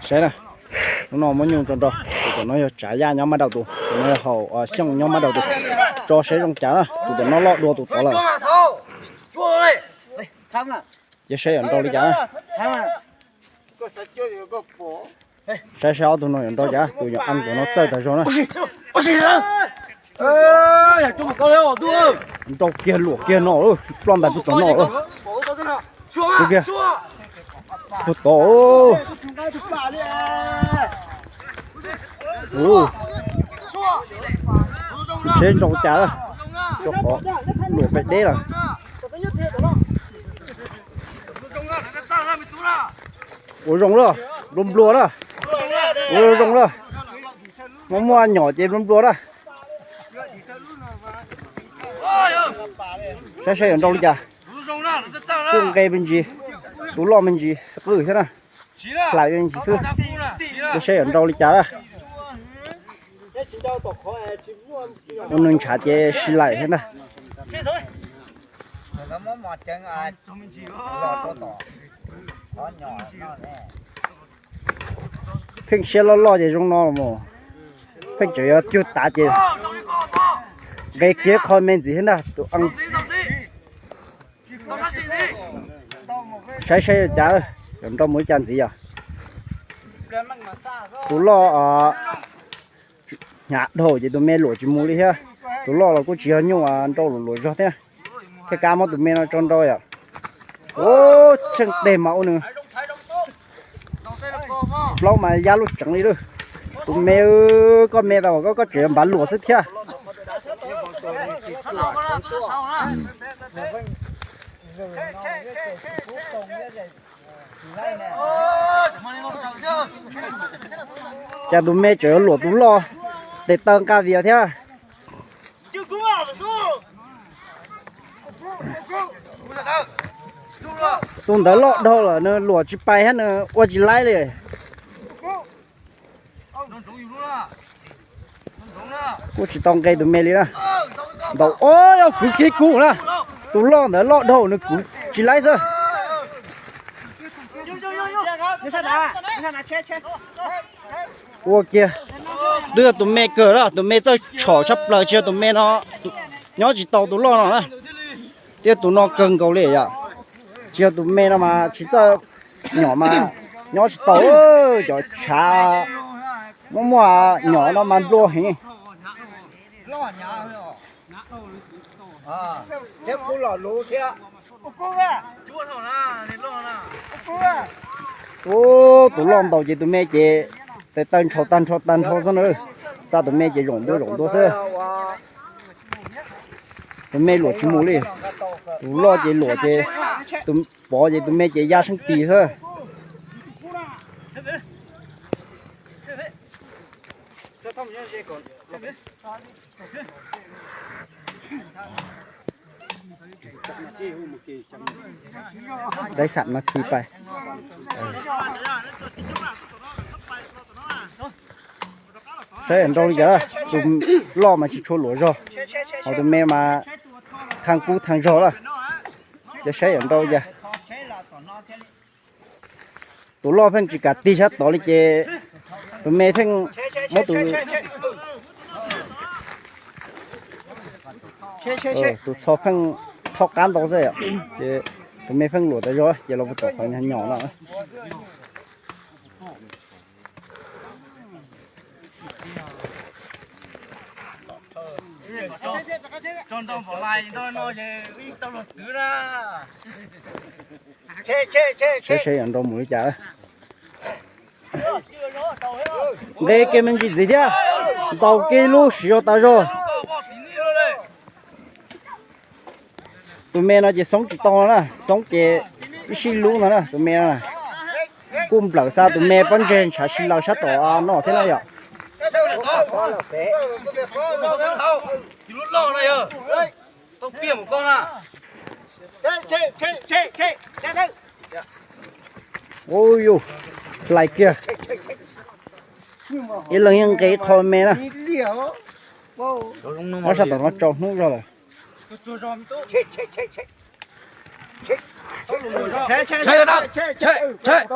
Saib na, hnub no muab nyuj tso nrau, tus tom no yog Tsav Yaj nyob mab dau tus, tus no yog Haus Xyooj nyob mab dau tus. Tso saib zoo cas na, tus tom no loj dua tus tod lawm. Ces saib yuav nrau li cas na. Saib saib ob tug no yuav nrau cas, tus yog Am tus no txawj tag zog na. Nrau kiag luam kiag no, ploj ntais puag tom no. Kiag puag tom. Saib nrau cas, rau qhov luam pem deb lawm. Ua zoo lawm, nplua nplua lawm. Ua zoo lawm. Muaj muaj nyom ces nplua nplua lawm. Saib saib yuav nrau li cas. Kuj nqe me ntsis, tus loj me ntsis qwj thiab na. Hlais me ntsis xwb. Saib yuav nrau li cas lawm. Ua nws ntshav ces sis laim thiab ntag. Pheej siab loj loj ces zoo no los mas. Pheej tseem yuav cug tav ces nqe kiag qho me ntxiv thiab ntag tus. Saib saib yuav cas, yuav nrau mus li cas ntxiv yom. Tus loj hnyav dhau ces tus me luam tsis mus li thiab. Tus loj los kuj tsis yog nyuj, nrau luam luam zog thiab. Thiaj kab muab tus me no tso nrau yom. Ub, tsheej teg mas ua nws plaub mas ya lub tseev li lawm. Tus me, koj me tau koj, koj tseem yuav npav luam xwb thiab. Cas tus me tseem yuav luam tus loj, tes taw nqa vias thiab. Tus ntawd loj dhau lawm nws luam tsis pais thiab nws ua tsis laib li. Kuj tsis tau nqe tus me li na. Ntaus, o, yog kwv kiag kub na. Tus loj ntawd loj dhau nws kwv tsis laib xwb. Ua kiag, twb yog tus me kawg na, tus me txawj tshom tshaj plaws, tsis yog tus me no nyob tsis tau tus loj no na. Thiab tus no kawg nkaus li yom. Tsis yog tus me no mas tsis txawj, nyom mas nyob tsis tau, cov tshav muaj muaj nyom no mas nplua heev. Ub, tus loj ntaus ces tus me ces tes taw ntshaus tag nrho tag nrho xwb na. Xa tus me ces zaum ntua zaum ntua xwb. Tus me luam tsis mus li. Tus loj ces luam ces, tus pov ces tus me ces ya seeb tis xwb. Dai xam no khi pais. Saib yuav nrau li cas, tus loj mas tsis tshua luam zog, ho tus me mas thaj kub thaj zog lawm. Ces saib yuav nrau li cas. Tus loj pheej tsis kam tig sab tod li ces tus me pheej muab tus, tus txho pheej thaub qab ntau xwb, ces tus me pheej luam tas zog ces los puag tom qhov nyom no. Saib saib yuav nrau mus li cas. Nqe kiag me ntsis ntxiv thiab, ntaus kiag lub siv zog tas zog. Tus me no ces xoob tsis tau no na, xoob ces ib sij lub no na, tus me no kuj nplawm xa tus me pob ntseg ntshav si laws sab tom no thiab na yom. Ub yus, hlais kiag. Ib leeg yeej nqis qho me na. Nyob sab tom no tsaus hnub zog lawm.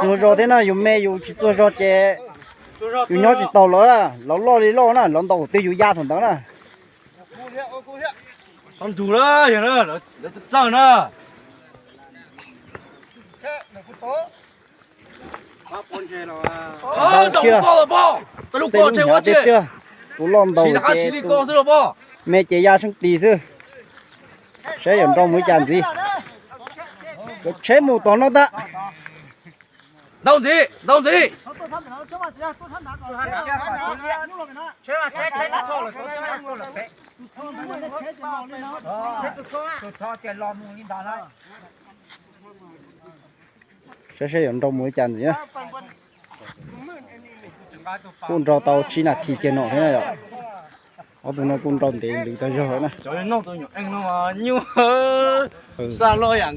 Txuag zog thiab na, yus me yus tsis txuag zog ces yus nyob tsis tau lawv, lawv loj li loj na, lawv ntaus twg yus ya thaum ntawd na. Txawj na. Ntau kiag, tej lub hnyav tiag tiag, tus loj ntaus ces tus me ces ya seeb tis xwb. Saib yuav nrau mus li cas ntxiv. Cov tsheb mus tom no tag. Ntaus ntxiv, ntaus ntxiv. Saib saib yuav nrau mus li cas ntxiv na. Kuj nrau tau tsib nas this kiag no thiab na yom. Ob tug no kuj nrau ntev lwm tag zog na.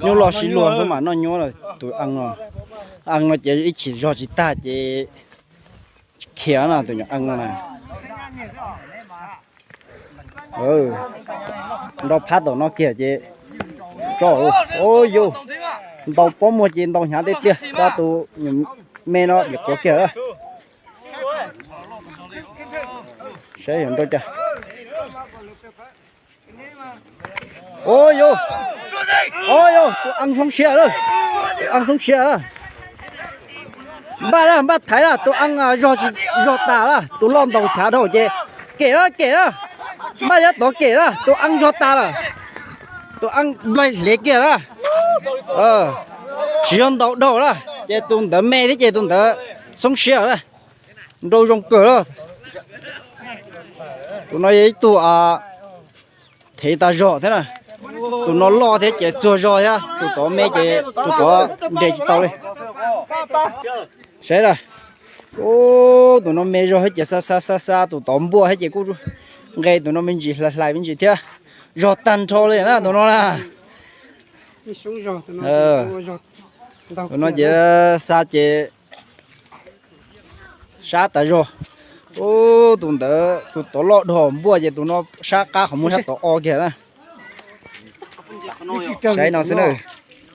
Nyuj loj sib luag xwb mas noj nyuab lawm tus ees no. Ees no ces ib chim zog tsis tag ces khiav na tus nyuam ees no na. Nrau phab tom no kiag ces tso, o yus, ntaus pob muag ces ntaus hnyav tiag tiag, xav tus me no diam quav kiag. Saib yuav nrau cas. O yus, o yus, tus ees xoob siab lawm, tus ees xoob siab lawm. Npaj lawm, npaj thaiv lawm, tus ees zog tsis zog tas lawm, tus loj ntaus chav dhau ces kem lawm, kem lawm. Npaj yuav tov kem lawm, tus ees zog tas lawm, tus ees nplaig hle kiag lawm. Tsis yog ntaus dhau lawm ces tus ntawd me thiab ces tus ntawd xoob siab lawm. Nrau zoo kawg lawm. Tus no yog ib tug thev tas zog thiab na. Tus no loj thiab ces txuag zog thiab, tus tod me ces tus tod nres tsis tau li. Saib na, tus no me zog thiab ces xa xa xa xa tus tod npuaj thiab ces kuj nqe tus no me ntsis hlais hlais me ntsis thiab. Zog tag nrho li na tus no na. Tus no ces xa ces sab tas zog. Ub, tus ntawd tus tod loj dhau npuaj ces tus no sab qab qhov muag sab tod o kiag na. Saib no xwb na.